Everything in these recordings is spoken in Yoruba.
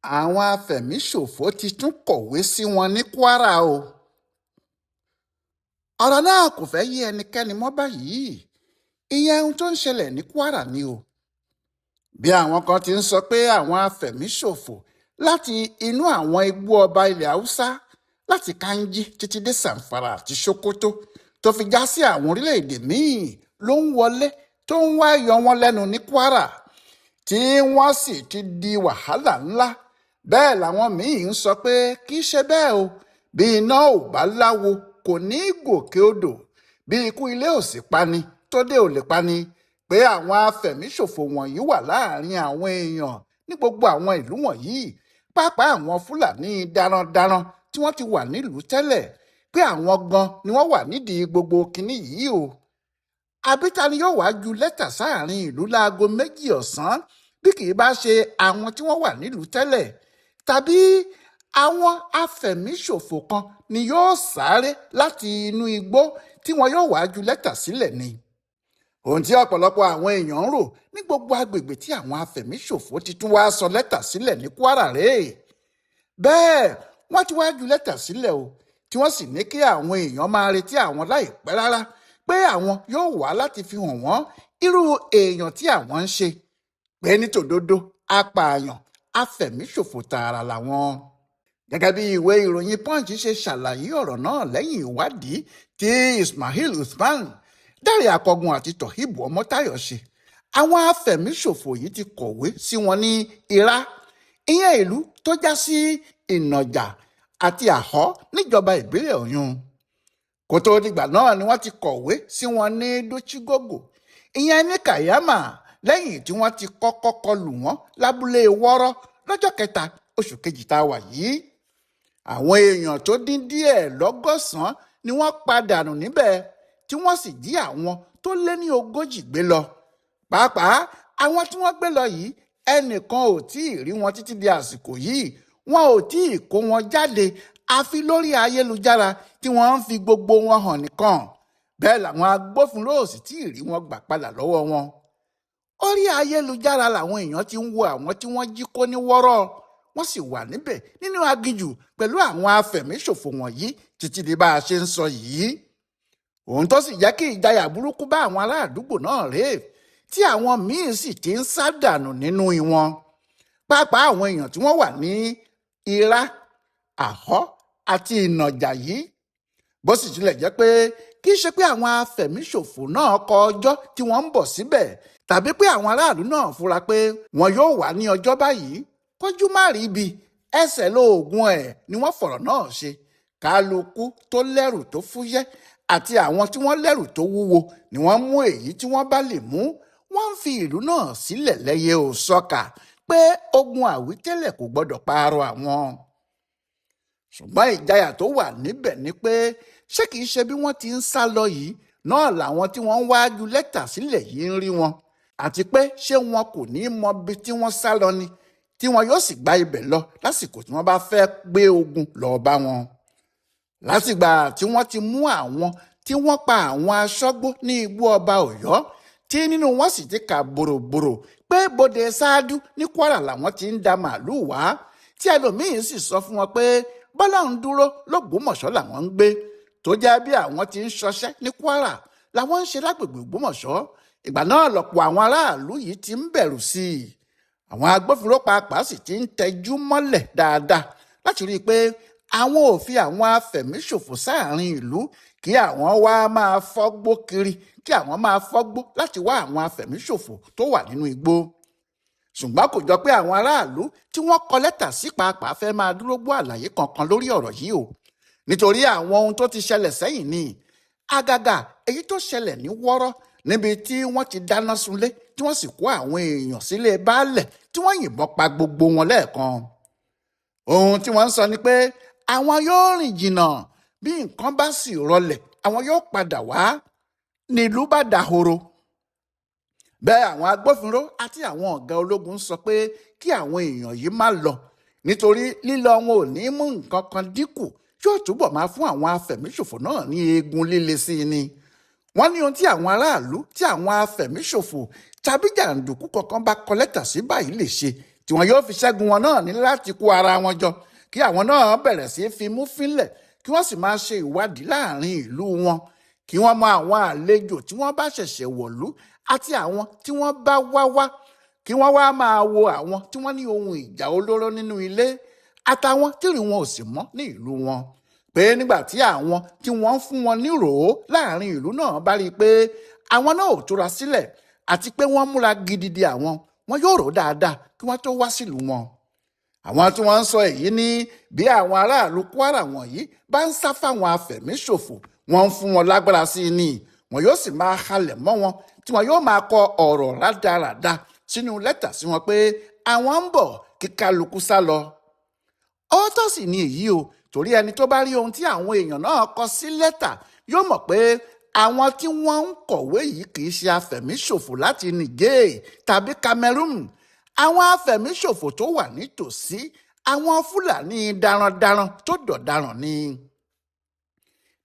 Àwọn afẹ̀míṣòfò ti tún kọ̀wé sí wọn ní Kwara o. Ọ̀rọ̀ náà kò fẹ́ẹ́ yé ẹnikẹ́ni mọ́ báyìí. Ìyẹn ohun tó ń ṣẹlẹ̀ ní Kwara ni o. Bí àwọn kan ti ń sọ pé àwọn afẹ̀míṣòfò láti inú àwọn igbó ọba ilẹ̀ Haúsá láti Kainji títí dé Zamfara àti Sokoto tó fi já sí àwọn orílẹ̀-èdè míín ló ń wọlé tó ń wá yọ wọ́n lẹ́nu ní Kwara, tí wọ́n sì ti di wàhálà ńlá. Bẹ́ẹ̀ làwọn míín ń sọ pé kì í ṣe bẹ́ẹ̀ o, bí iná ò bá láwo kò ní í gòkè odò, bí ikú ilé ò sì pani tó dé ò lè pani, pé àwọn afẹ̀míṣòfò wọ̀nyí wà láàrin àwọn èèyàn ní gbogbo àwọn ìlú wọ̀nyí, pàápàá àwọn Fúlàní darandaran tí wọ́n ti wà nílùú tẹ́lẹ̀, pé àwọn gan ni wọ́n wà nídìí gbogbo kinní yìí o. Àbí ta ni yóò wá ju lẹ́tà sáàrin ìlú láago 2 ọ̀sán bí kì í bá ṣe àwọn tí wọ́n wà nílùú tẹ́lẹ̀, tàbí àwọn afẹ̀míṣòfò kan ni yóò sáré láti inú igbó tí wọn yóò wá ju lẹ́tà sílẹ̀ ni. Ohun tí ọ̀pọ̀lọpọ̀ àwọn èèyàn ń rò ní gbogbo agbègbè tí àwọn afẹ̀míṣòfò ti tún wá sọ lẹ́tà sílẹ̀ ní Kwara rèé. Bẹ́ẹ̀ wọ́n ti wá ju lẹ́tà sílẹ̀ o, tí wọ́n sì ní kí àwọn èèyàn máa retí àwọn láìpẹ́ rárá, pé àwọn yóò wá láti fi hàn wọ́n irú èèyàn tí àwọn ń ṣe, pé nítòdodo apààyàn afẹ̀míṣòfò tààrà làwọn. Gẹ́gẹ́ bí ìwé ìròyìn Punch ṣe ṣàlàyé ọ̀rọ̀ náà lẹ́yìn ìwádìí tí Ismail Usman, Dáre Akọgun àti Toheeb Ọmọ́táyọ̀ ṣe, àwọn afẹ̀míṣòfò yìí ti kọ̀wé sí wọn ní Ira, ìyẹn ìlú tó já sí Ìnàjà àti Àhọ́ níjọba ìbílẹ̀ Ọ̀yún. Kó tó dìgbà náà ni wọ́n ti kọ̀wé sí wọn ní Dóchígógò, ìyẹn ní Kàyámà, lẹ́yìn tí wọ́n ti kọ́kọ́ kọlù wọ́n lábúlé Wọ́rọ́ lọ́jọ́ 3 oṣù 2 tá a wà yìí. Àwọn èèyàn tó dín díẹ̀ 190 ni wọ́n padànù níbẹ̀, tí wọ́n sì jí àwọn tó lé ní 40 gbé lọ. Pàápàá àwọn tí wọ́n gbé lọ yìí, ẹnìkan ò tí ì rí wọn títí di àsìkò yìí, wọn ò tí ì kó wọn jáde àfi lórí ayélujára tí wọ́n ń fi gbogbo wọn hàn nìkan. Bẹ́ẹ̀ làwọn agbófinró ò sì tí ì rí wọn gbà padà lọ́wọ́ wọn. Orí ayélujára làwọn èèyàn ti ń wo àwọn tí wọ́n jí kó ní Wọ́rọ́, wọ́n sì wà níbẹ̀ nínú aginjù pẹ̀lú àwọn afẹ̀míṣòfò wọ̀nyí títí di bá a ṣe ń sọ yìí. Ohun tó sì jẹ́ kí ìjayà burúkú bá àwọn ará àdúgbò náà rèé, tí àwọn míín sì ti ń sá dànù nínú wọn. Pàápàá àwọn èèyàn tí wọ́n wà ní Ira, Àhọ́ àti Ìnàjà yìí. Bó sì tilẹ̀ jẹ́ pé kì í ṣe pé àwọn afẹ̀míṣòfò náà kọ ọjọ́ tí wọ́n ń bọ̀ síbẹ̀, tàbí pé àwọn aráàlú náà fura pé wọn yóò wà ní ọjọ́ báyìí, kójú má rí ibi ẹsẹ̀ lóògùn ẹ̀ ni wọ́n fọ̀rọ̀ náà ṣe. Kálukú tó lẹ́rù tó fúyẹ́ àti àwọn tí wọ́n lẹ́rù tó wúwo ni wọ́n mú èyí tí wọ́n bá lè mú. Wọ́n ń fi ìlú náà sílẹ̀ lẹ́yẹ ò sọ́kà pé ogun àwítẹ́lẹ̀ kò gbọ́dọ̀ parọ́ àwọn. Ṣùgbọ́n ìjayà tó wà níbẹ̀ ni pé ṣé kìí ṣe bí wọ́n ti ń sá lọ yìí náà làwọn tí wọ́n ń wá ju lẹ́tà sílẹ̀ yìí ń rí wọn, àti pé ṣé wọn kò ní mọ bí tí wọ́n sá lọ ni, tí wọn yóò sì gba ibẹ̀ lọ lásìkò tí wọ́n bá fẹ́ gbé ogun lọ bá wọn. Látìgbà tí wọ́n ti mú àwọn tí wọ́n pa àwọn aṣọ́gbó ní igbó ọba Ọ̀yọ́, tí nínú wọn sì ti kà bòròbòrò pé bóde ṣáájú ní Kwara làwọn ti ń da màálùú wá, tí ẹlòmíín sì sọ fún wọn pé Bọ́lá ń dúró l'Ógbómọ̀ṣọ́ làwọn ń gbé, tó jẹ́ bí àwọn ti ń ṣọṣẹ́ ní Kwara làwọn ń ṣe lágbègbè Ògbómọ̀ṣọ́. Ìgbà náà lọ̀pọ̀ àwọn aráàlú yìí ti ń bẹ̀rù sí i. Àwọn agbófinró pàápàá sì ti ń tẹjú mọ́lẹ̀ dáadáa láti rí i pé àwọn ò fi àwọn afẹ̀míṣòfò sáàrin ìlú kí àwọn wá máa fọ́gbó kiri, kí àwọn máa fọ́gbó láti wá àwọn afẹ̀míṣòfò tó wà nínú igbó. Ṣùgbọ́n kò jọ pé àwọn aráàlú tí wọ́n kọ lẹ́tà sí pàápàá fẹ́ máa dúró gbọ́ àlàyé kankan lórí ọ̀rọ̀ yìí o, nítorí àwọn ohun tó ti ṣẹlẹ̀ sẹ́yìn ni, àgàgà èyí tó ṣẹlẹ̀ ní Wọ́rọ́ níbi tí wọ́n ti dáná sunlé tí wọ́n sì kó àwọn èèyàn sílé baálẹ̀ tí wọ́n yìnbọn pa gbogbo wọn lẹ́ẹ̀kan. Ohun tí wọ́n ń sọ ni pé àwọn yóò rìn jìnnà, bí nǹkan bá sì rọlẹ̀ àwọn yóò padà wá, nílùú bá dahoro. Bẹ́ẹ̀ àwọn agbófinró àti àwọn ọ̀gá ológun sọ pé kí àwọn èèyàn yìí má lọ, nítorí lílọ wọn ò ní mú nǹkan kan dínkù, yóò túbọ̀ máa fún àwọn afẹ̀míṣòfò náà ní eegun líle sí i ni. Wọ́n ní ohun tí àwọn aráàlú tí àwọn afẹ̀míṣòfò tàbí jàǹdùkú kankan bá kọ lẹ́tà sí báyìí lè ṣe Tí wọn yóò fi ṣẹ́gun wọn náà ní láti kó ara wọn jọ, kí àwọn náà bẹ̀rẹ̀ sí í fimú fínlẹ̀, kí wọ́n sì máa ṣe ìwádìí láàrin ìlú wọn, kí wọ́n mọ àwọn àlejò tí wọ́n bá ṣẹ̀ṣẹ̀ wọ̀lú àti àwọn tí wọ́n bá wá wá, kí wọ́n wá máa wo àwọn tí wọ́n ní ohun ìjà olóró nínú ilé àtàwọn tírì wọn ò sì mọ́ ní ìlú wọn. Pé nígbà tí àwọn tí wọ́n ń fún wọn níròó láàrin ìlú náà bá rí i pé àwọn náà ò túra sílẹ̀ àti pé wọ́n múra gidi di àwọn, wọn yóò rò dáadáa kí wọ́n tó wá sílùú wọn. Àwọn tí wọ́n ń sọ èyí ní bí àwọn aráàlú Kwara wọ̀nyí bá ń sá fáwọn afẹ̀míṣòfò, wọ́n ń fún wọn lágbára sí i ni, wọn yóò sì máa halẹ̀ mọ́ wọn, tí wọn yóò máa kọ ọ̀rọ̀ rádaràda sínú lẹ́tà sí wọn pé àwọn ń bọ̀ kí kálukú sá lọ. Òótọ́ sì ni èyí o, torí ẹni tó bá rí ohun tí àwọn èèyàn náà kọ sí lẹ́tà yóò mọ̀ pé àwọn tí wọ́n ń kọ̀wé yìí kì í ṣe afẹ̀míṣòfò láti Niger tàbí Cameroon. Àwọn afẹ̀míṣòfò tó wà nítòsí àwọn Fúlàní darandaran tó dọ̀daràn ni.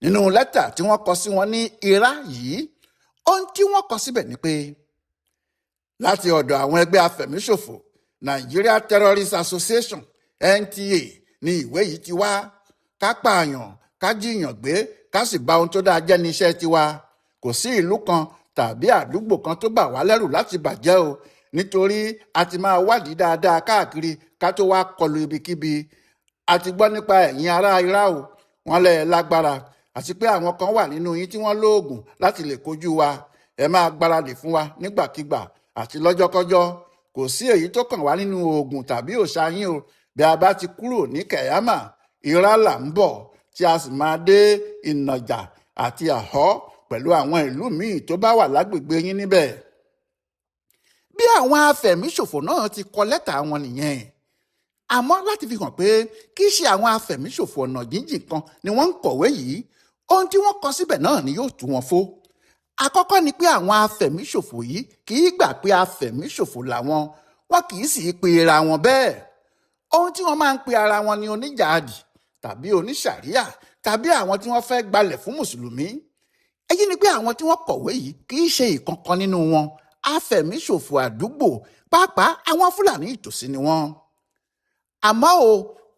Nínú lẹ́tà tí wọ́n kọ sí wọn ní Ira yìí, ohun tí wọ́n kọ síbẹ̀ ni pé láti ọ̀dọ̀ àwọn ẹgbẹ́ afẹ̀míṣòfò Nigeria Terrorist Association NTA ni ìwé yìí ti wá. Ká pààyàn, ká jíyàn gbé, ká sì bà ohun tó dáa jẹ́ ní iṣẹ́ tiwa. Kò sí ìlú kan tàbí àdúgbò kan tó bà wá lẹ́rù láti bàjẹ́ o, nítorí a ti máa wádìí dáadáa káàkiri ká tó wá kọlu ibikíbi. A ti gbọ́ nípa ẹ̀yin ará Ira o, wọ́n lẹ̀ lágbára, àti pé àwọn kan wà nínú yín tí wọ́n lóògùn láti lè kojú wa. Ẹ máa gbáradì fún wa nígbàkigbà àti lọ́jọ́kọ́jọ́. Kò sí èyí tó kàn wá nínú oògùn tàbí òòṣà yín o. Bí a bá ti kúrò ní Kẹ̀yámà, Ira là ń bọ̀, tí a sì máa dé Ìnàjà àti Àhọ́ pẹ̀lú àwọn ìlú míì tó bá wà lágbègbè yín níbẹ̀. Bí àwọn afẹ̀míṣòfò náà ti kọ lẹ́tà wọn nìyẹn. Àmọ́ láti fi hàn pé kì í ṣe àwọn afẹ̀míṣòfò ọ̀nà jíjìn kan ni wọ́n ń kọ̀wé yìí, ohun tí wọ́n kọ síbẹ̀ náà ni yóò tú wọn fó. Àkọ́kọ́ ni pé àwọn afẹ̀míṣòfò yìí kì í gbà pé afẹ̀míṣòfò làwọn, wọn kì í sì í pe ara wọn bẹ́ẹ̀. Ohun tí wọ́n máa ń pe ara wọn ni oníjàádì tàbí oníṣàríà tàbí àwọn tí wọ́n fẹ́ gbalẹ̀ fún mùsùlùmí. Èyí ni pé àwọn tí wọ́n kọ̀wé yìí kì í ṣe ìkankan nínú wọn. Afẹ̀míṣòfò àdúgbò, pàápàá àwọn Fúlàní ìtòsí ni wọ́n. Àmọ́ o,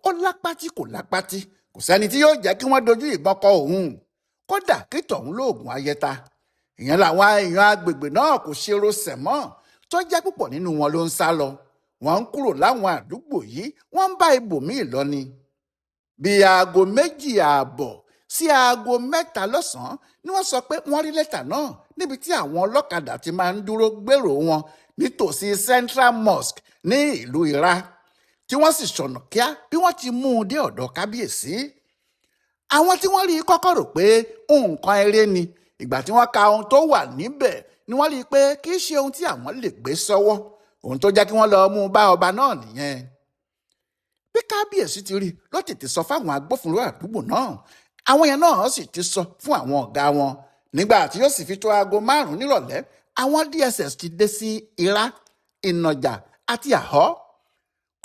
ó lápátí kò lápátí, kò sẹ́ni tí yóò jẹ́ kí wọ́n dojú ìbọn kọ òun, kódà kí tọ̀hún lóògùn ayẹta. Ìyẹn làwọn èèyàn agbègbè náà kò ṣe rosẹ̀ mọ́, tó jẹ́ púpọ̀ nínú wọn ló ń sá lọ. Wọ́n ń kúrò láwọn àdúgbò yìí, wọ́n ń bá ibòmíì lọ ni. Bí aago 2:30 sí aago 3 lọ́sàn-án ni wọ́n sọ pé wọ́n rí lẹ́tà náà níbi tí àwọn ọlọ́kadà ti máa ń dúró gbèrò wọn nítòsí Central Mosque ní ìlú Ira, tí wọ́n sì ṣọ̀nà kíá bí wọ́n ti mú un dé ọ̀dọ̀ kábíyèsí. Àwọn tí wọ́n rí kọ́kọ́ rò pé nǹkan eré ni. Ìgbà tí wọ́n ka ohun tó wà níbẹ̀ ni wọ́n rí i pé kì í ṣe ohun tí àwọn lè gbé sọ́wọ́. Ohun tó jẹ́ kí wọ́n lọ mú un bá ọba náà nìyẹn. Bí kábíyèsí ti rí ló tètè sọ fáwọn agbófinró àdúgbò náà. Àwọn yẹn náà sì ti sọ fún àwọn ọ̀gá wọn. Nígbà tí yóò sì fi tó aago 5 nírọ̀lẹ́, àwọn DSS ti dé sí Ira, Ìnàjà àti Àhọ́.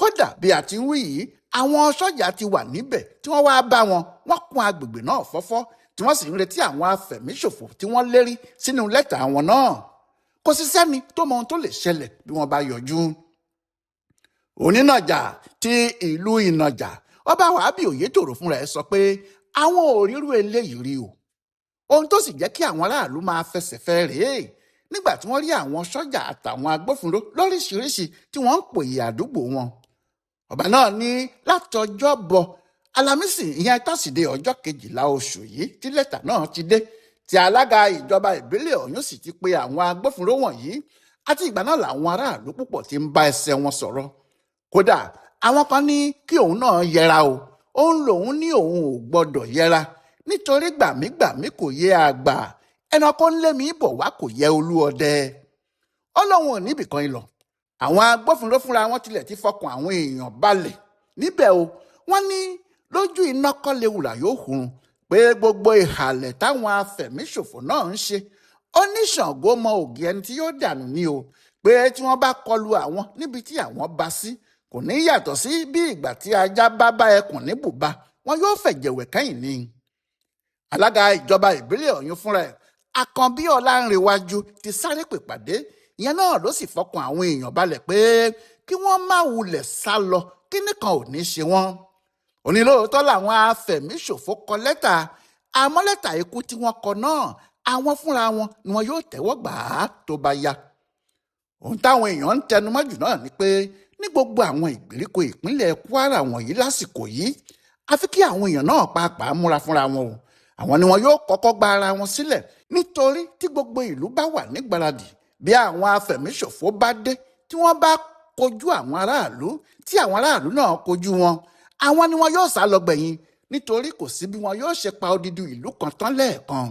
Kódà bí a ti ń wí yìí, àwọn sọ́jà ti wà níbẹ̀ tí wọ́n wáá bá wọn, wọ́n kún agbègbè náà fọ́fọ́, tí wọ́n sì ń retí àwọn afẹ̀míṣòfò tí wọ́n lérí sínú lẹ́tà wọn náà. Kò sí sẹ́ni tó mọ ohun tó lè ṣẹlẹ̀ bí wọ́n bá yọjú. Onínàjà ti ìlú Ìnàjà, Ọba Wàhábì Òyetòrò fúnra ẹ̀ sọ pé àwọn ò rírú eléyìí rí o. Ohun tó sì jẹ́ kí àwọn aráàlú máa fẹsẹ̀ fẹ́ rèé nígbà tí wọ́n rí àwọn sọ́jà àtàwọn agbófinró lóríṣiríṣi tí wọ́n ń pòyì àdúgbò wọn. Ọba náà ní látọjọ́ bọ̀ Alámísì, ìyẹn tọ́sídẹ̀ẹ́ ọjọ́ 12 oṣù yìí tí lẹ́tà náà ti dé, tí alága ìjọba ìbílẹ̀ Ọ̀yún sì ti pe àwọn agbófinró wọ̀nyí. Àti ìgbà náà làwọn aráàlú púpọ̀ ti ń bá ẹsẹ̀ wọn sọ̀rọ̀. Kódà àwọn kan ní kí òun náà yẹra o, òun lòun ní òun ò gbọ́dọ̀ yẹra nítorí gbàmígbàmí kò yẹ àgbà, ẹranko ń lé mi bọ̀ wá kò yẹ olú ọdẹ. Ó lóun ò níbìkan ìlọ. Àwọn agbófinró fúnra wọn tilẹ̀ ti fọkàn àwọn èèyàn balẹ̀ níbẹ̀ o. Wọ́n ní lójú iná kọ́lé wùrà yóò hurun pé gbogbo ìhàlẹ̀ táwọn afẹ̀míṣòfò náà ń ṣe, Oníṣàngó mọ ògì ẹni tí yóò dànù ní o, pé tí wọ́n bá kọlu àwọn níbi tí àwọn bá sí, kò ní yàtọ̀ sí bí ìgbà tí ajá bá bá ẹkùn ní bùbá, wọn yóò fẹ̀jẹ̀wẹ̀ kẹ́yìn ni. Alága ìjọba ìbílẹ̀ Ọ̀yún fúnra ẹ̀, Àkànbí Ọlánrewájú, ti sáré pèpàdé. Ìyẹn náà ló sì fọkàn àwọn èèyàn balẹ̀ pé kí wọ́n má wulẹ̀ sá lọ, kíní kan ò ní ṣe wọ́n. Ó ní lóòótọ́ làwọn afẹ̀míṣòfò kọ lẹ́tà, àmọ́ lẹ́tà ikú tí wọ́n kọ náà, àwọn fúnra wọn ni wọn yóò tẹ́wọ́ gbà á tó bá yá. Ohun táwọn èèyàn ń tẹnumọ́ jù náà ni pé ní gbogbo àwọn ìgbèríko ìpínlẹ̀ Kwara wọ̀nyí lásìkò yìí, àfi kí àwọn èèyàn náà pàápàá múra fúnra wọn o. Àwọn ni wọn yóò kọ́kọ́ gba ara wọn sílẹ̀, nítorí tí gbogbo ìlú bá wà nígbáradì, bí àwọn afẹ̀míṣòfò bá dé tí wọ́n bá kojú àwọn aráàlú, tí àwọn aráàlú náà kojú wọn, àwọn ni wọn yóò sá lọ gbẹ̀yìn, nítorí kò sí bí wọn yóò ṣe pa odidi ìlú kan tán lẹ́ẹ̀kan.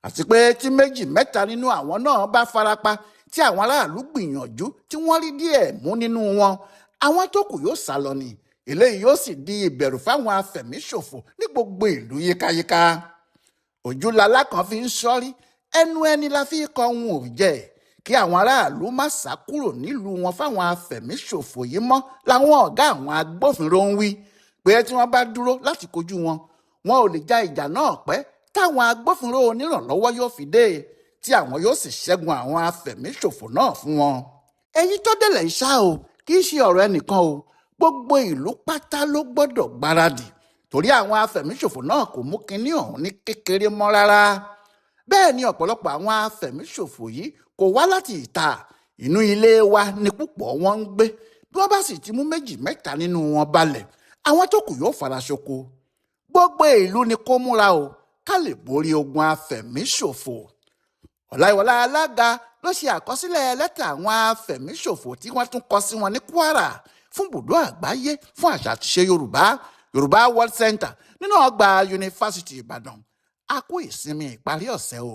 Àti pé tí méjì mẹ́ta nínú àwọn náà bá farapa, tí àwọn aráàlú gbìyànjú tí wọ́n rí díẹ̀ mú nínú wọn, àwọn tó kù yóò sá lọ ni. Eléyìí yóò sì di ìbẹ̀rù fáwọn afẹ̀míṣòfò ní gbogbo ìlú yíkáyíká. Ojúlalá kan fi ń ṣọ́rí, ẹnu ẹni la fi kọ ohun ò jẹ́. Kí àwọn aráàlú má sá kúrò nílùú wọn fáwọn afẹ̀míṣòfò yìí mọ́ làwọn ọ̀gá àwọn agbófinró ń wí, pé tí wọ́n bá dúró láti kojú wọn, wọn ò lè ja ìjà náà pẹ́ táwọn agbófinró onírànlọ́wọ́ yóò fi dé, tí àwọn yóò sì ṣẹ́gun àwọn afẹ̀míṣòfò náà fún wọn. Èyí tó délẹ̀ ṣá o, kì í ṣe ọ̀rọ̀ ẹnìkan o, gbogbo ìlú pátá ló gbọ́dọ̀ gbáradì, torí àwọn afẹ̀míṣòfò náà kò mú kinní ọ̀hún ní kékeré mọ́ rárá. Bẹ́ẹ̀ ni ọ̀pọ̀lọpọ̀ àwọn afẹ̀míṣòfò yìí kò wá láti ìta, inú ilé wa ni púpọ̀ wọn ń gbé. Bí wọ́n bá sì ti mú méjì mẹ́ta nínú wọn balẹ̀, àwọn tó kù yóò fara ṣoko. Gbogbo ìlú ni kó múra o, ká lè borí ogun afẹ̀míṣòfò. Ọláìwọlá Alága ló ṣe àkọsílẹ̀ lẹ́tà àwọn afẹ̀míṣòfò tí wọ́n tún kọ sí wọn ní Kwara fún bùdó àgbáyé fún àṣà àtiṣe Yorùbá, Yorùbá World Center, nínú ọgbà Yunifásitì Ìbàdàn. A kú ìsinmi ìparí ọ̀sẹ̀ o.